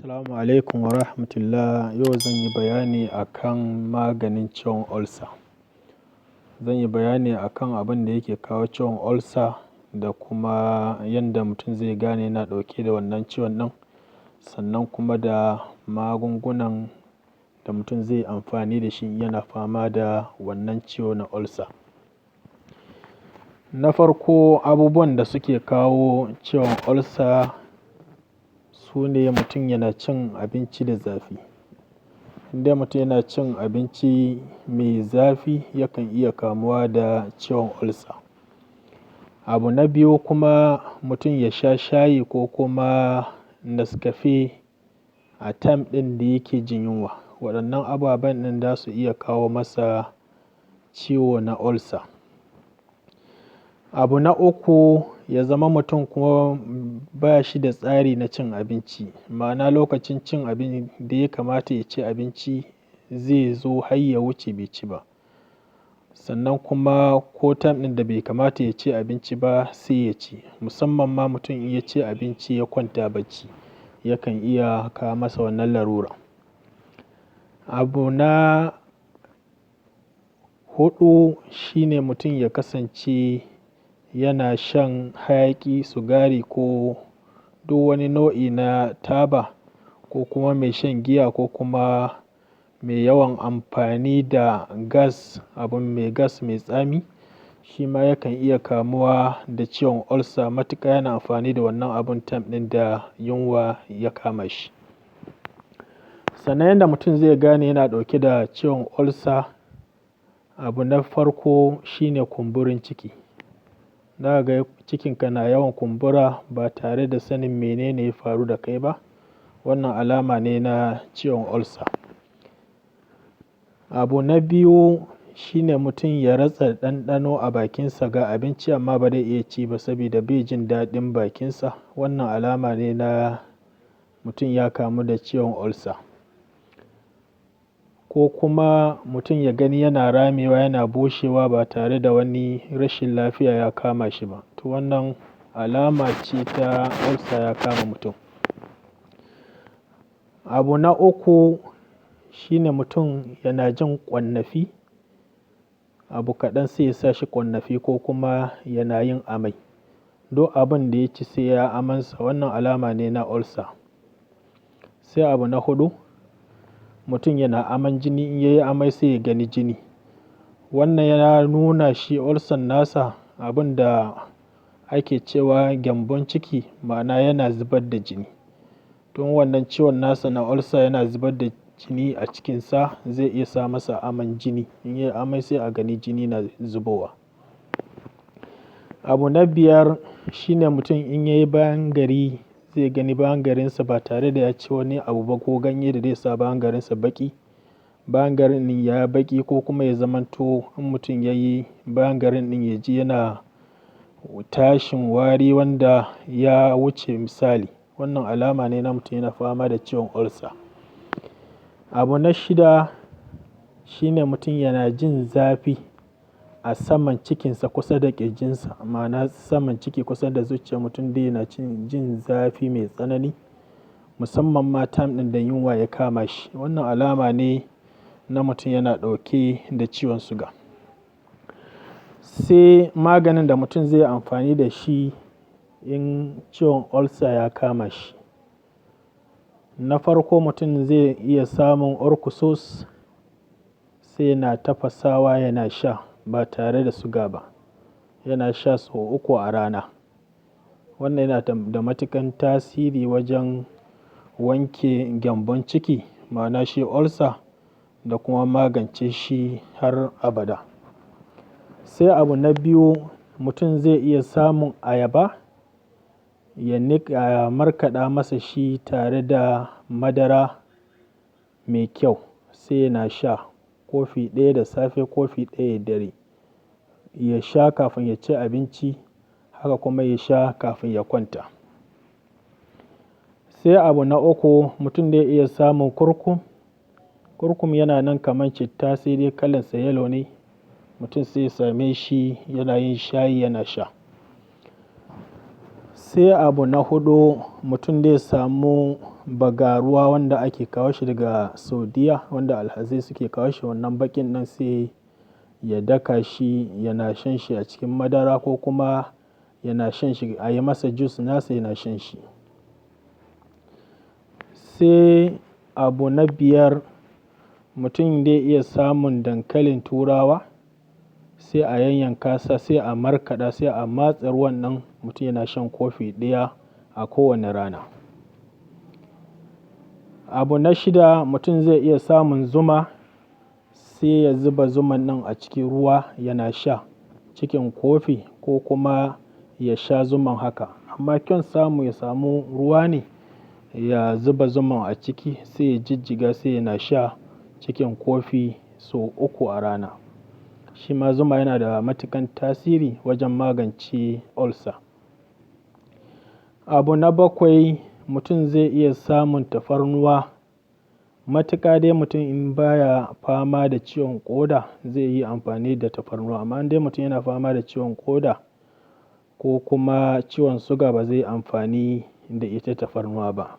Assalamu alaikum wa rahmatullah. Yau zan yi bayani akan maganin ciwon ulcer. Zan yi bayani akan abin da yake kawo ciwon ulcer da kuma yanda mutum zai gane yana ɗauke da wannan ciwon ɗin, sannan kuma da magungunan da mutum zai amfani da shi yana fama da wannan ciwo na ulcer. Na farko, abubuwan da suke kawo ciwon ulcer su ne mutum yana cin abinci da zafi. Indai mutum yana cin abinci mai zafi, yakan iya kamuwa da ciwon ulcer. Abu na biyu kuma, mutum ya sha shayi ko kuma Nescafe a time ɗin da yake jin yunwa. Waɗannan ababen nan za su iya kawo masa ciwo na ulcer. Abu na uku, ya zama mutum kuma ba shi da tsari na cin abinci. Ma'ana lokacin cin abin da ya kamata ya ci abinci zai zo har ya wuce bai ci ba. Sannan kuma ko time ɗin da bai kamata ya ci abinci ba sai ya ci. Musamman ma mutum in ya ci abinci ya kwanta bacci, yakan iya kawo masa wannan larura. Abu na huɗu shine mutum ya kasance yana shan hayaƙi, sigari ko duk wani nau'i na taba ko kuma mai shan giya ko kuma mai yawan amfani da gas, abun mai gas mai tsami, shi ma yakan iya kamuwa da ciwon ulcer. Matuƙa yana amfani da wannan abun time ɗin da yunwa ya kama shi. Sannan yanda mutum zai gane yana ɗauke da ciwon ulcer, abu na farko shine kumburin ciki. Zaka ga cikinka na yawan kumbura ba tare da sanin menene ya faru da kai ba. Wannan alama ne na ciwon ulcer. Abu na biyu shine mutum ya rasa ɗanɗano a bakinsa ga abinci amma ba zai iya ci ba saboda bai jin daɗin bakinsa. Wannan alama ne na mutum ya kamu da ciwon ulcer. Ko kuma mutum ya gani yana ramewa, yana bushewa ba tare da wani rashin lafiya ya kama shi ba. To wannan alama ce ta ulcer ya kama mutum. Abu na uku shine mutum yana jin ƙwannafi. Abu kaɗan sai ya sa shi ƙwannafi ko kuma yana yin amai. Duk abin da ya ci sai ya amansa. Wannan alama ne na ulcer. Sai abu na huɗu, mutum yana aman jini. In ya yi amai sai ya gani jini. Wannan yana nuna shi ulcer nasa abun da ake cewa gyambon ciki, ma'ana yana zubar da jini. Tun wannan ciwon nasa na ulcer yana zubar da jini a cikinsa, zai iya sa masa aman jini. In ya yi amai sai a gani jini na zubowa. Abu na biyar shine mutum in ya yi bayan gari zai gani bayan garinsa ba tare da ya ci wani abu ba ko ganye da zai sa bayan garinsa baƙi. Bayan garin ɗin ya baƙi ko kuma ya zamanto in mutum ya yi bayan garin ɗin ya ji yana tashin wari wanda ya wuce misali. Wannan alama ne na mutum yana fama da ciwon ulcer. Abu na shida shine mutum yana jin zafi a saman cikinsa kusa da ƙirjinsa. Ma'ana saman ciki kusa da zuciya, mutum dai yana jin zafi mai tsanani musamman ma time ɗin da yunwa ya kama shi. Wannan alama ne na mutum yana ɗauke da ciwon suga. Sai maganin da mutum zai yi amfani da shi in ciwon ulcer ya kama shi. Na farko, mutum zai iya samun Orkusose sai yana tafasawa yana sha ba tare da suga ba. Yana sha sau uku a rana. Wannan yana da matuƙan tasiri wajen wanke gyambon ciki, ma'ana shi ulcer, da kuma magance shi har abada. Sai abu na biyu, mutum zai iya samun ayaba, ya niƙa, ya markaɗa masa shi tare da madara mai kyau sai yana sha kofi ɗaya da safe, kofi ɗaya da dare. Ya sha kafin ya ci abinci, haka kuma ya sha kafin ya kwanta. Sai abu na uku, mutum zai iya samun kurkum. Kurkum yana nan kamar citta sai dai kalansa yellow ne. Mutum sai ya same shi yana yin shayi yana sha. Sai abu na huɗu, mutum zai samu. bagaruwa wanda ake kawo shi daga Saudiyya, wanda alhazai suke kawo shi wannan baƙin nan, sai ya daka shi yana shan shi a cikin madara ko kuma yana shan shi a yi masa jus nasa yana shan shi. Sai abu na biyar, mutum zai iya samun dankalin turawa sai a yanyanka sa sai a markaɗa sai a matse ruwan nan, mutum yana shan kofi ɗaya a kowane rana. Abu na shida, mutum zai iya samun zuma sai ya zuba zuman nan a cikin ruwa yana sha cikin kofi ko kuma ya sha zuman haka. Amma kyan samu ya samu ruwa ne ya zuba zuman a ciki sai ya jijjiga sai yana sha cikin kofi sau uku a rana. Shi ma zuma yana da matuƙan tasiri wajen magance ulcer. Abu na bakwai, mutum zai iya samun tafarnuwa. Matuƙa dai mutum in baya fama da ciwon ƙoda zai yi amfani da tafarnuwa. Amma in dai mutum yana fama da ciwon ƙoda ko kuma ciwon suga ba zai yi amfani da ita tafarnuwa ba.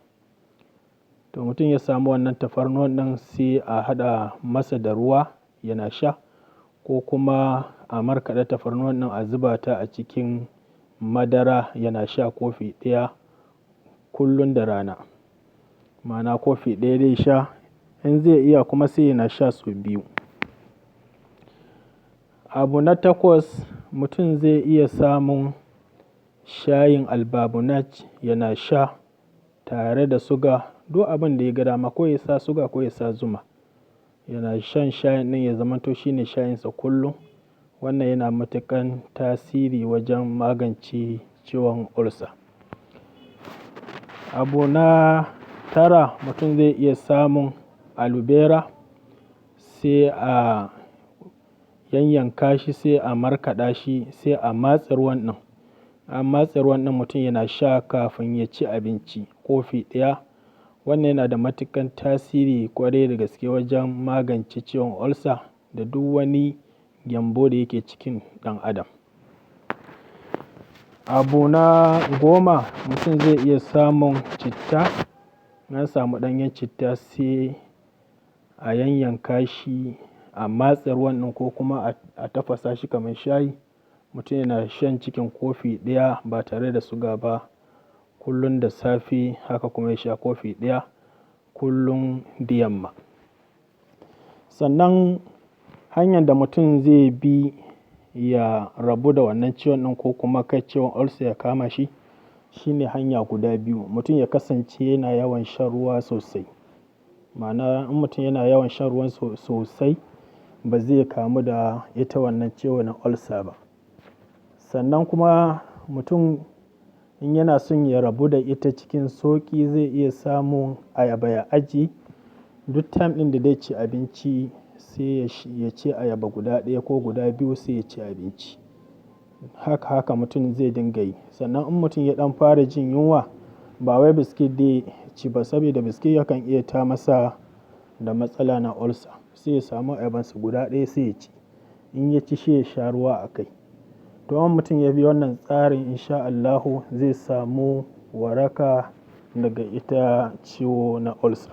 To mutum ya samu wannan tafarnuwan nan sai a haɗa masa da ruwa yana sha ko kuma a markaɗa tafarnuwan nan a zuba ta a cikin madara yana sha kofi ɗaya kullum da rana. Ma'ana kofi ɗaya zai sha in zai iya kuma sai yana sha sau biyu. Abu na takwas, mutum zai iya samun shayin albabunaj yana sha tare da suga. Duk abin da ya ga dama ko ya sa suga ko ya sa zuma. Yana shan shayin nan ya zamanto shine shayinsa kullum. Wannan yana matuƙan tasiri wajen magance ciwon ulcer. Abu na tara, mutum zai iya samun aloe vera sai a yanyanka shi sai a markaɗa shi sai a matse ruwan nan. A matse ruwan nan mutum yana sha kafin ya ci abinci kofi ɗaya. Wannan yana da matuƙan tasiri ƙwarai da gaske wajen magance ciwon ulcer da duk wani gyambo da yake cikin ɗan adam. Abu na goma, mutum zai iya samun citta. In an samu ɗanyen citta sai a yanyanka shi a matse ruwan nan ko kuma a tafasa shi kamar shayi. Mutum yana shan cikin kofi ɗaya ba tare da suga ba kullum da safe. Haka kuma ya sha kofi ɗaya kullum da yamma. Sannan hanyar da mutum zai bi ya rabu da wannan ciwon nan ko kuma kai ciwon ulcer ya kama shi shine hanya guda biyu. Mutum ya kasance yana yawan shan ruwa sosai. Ma'ana in mutum yana yawan shan ruwan sosai ba zai kamu da ita wannan ciwon ulcer ba. Sannan kuma mutum in yana son ya rabu da ita cikin sauƙi zai iya samun ayaba ya ajiye. Duk time ɗin da zai ci abinci sai ya ci ayaba guda ɗaya ko guda biyu sai ya ci abinci. Haka haka mutum zai dinga yi. Sannan in mutum ya ɗan fara jin yunwa ba wai biskit zai ci ba saboda biskit yakan iya ta masa da matsala na ulcer. Sai ya samu ayabansa guda ɗaya sai ya ci. In ya ci sai ya sha ruwa a kai. To in mutum ya bi wannan tsarin in sha Allahu zai samu waraka daga ita ciwo na ulcer.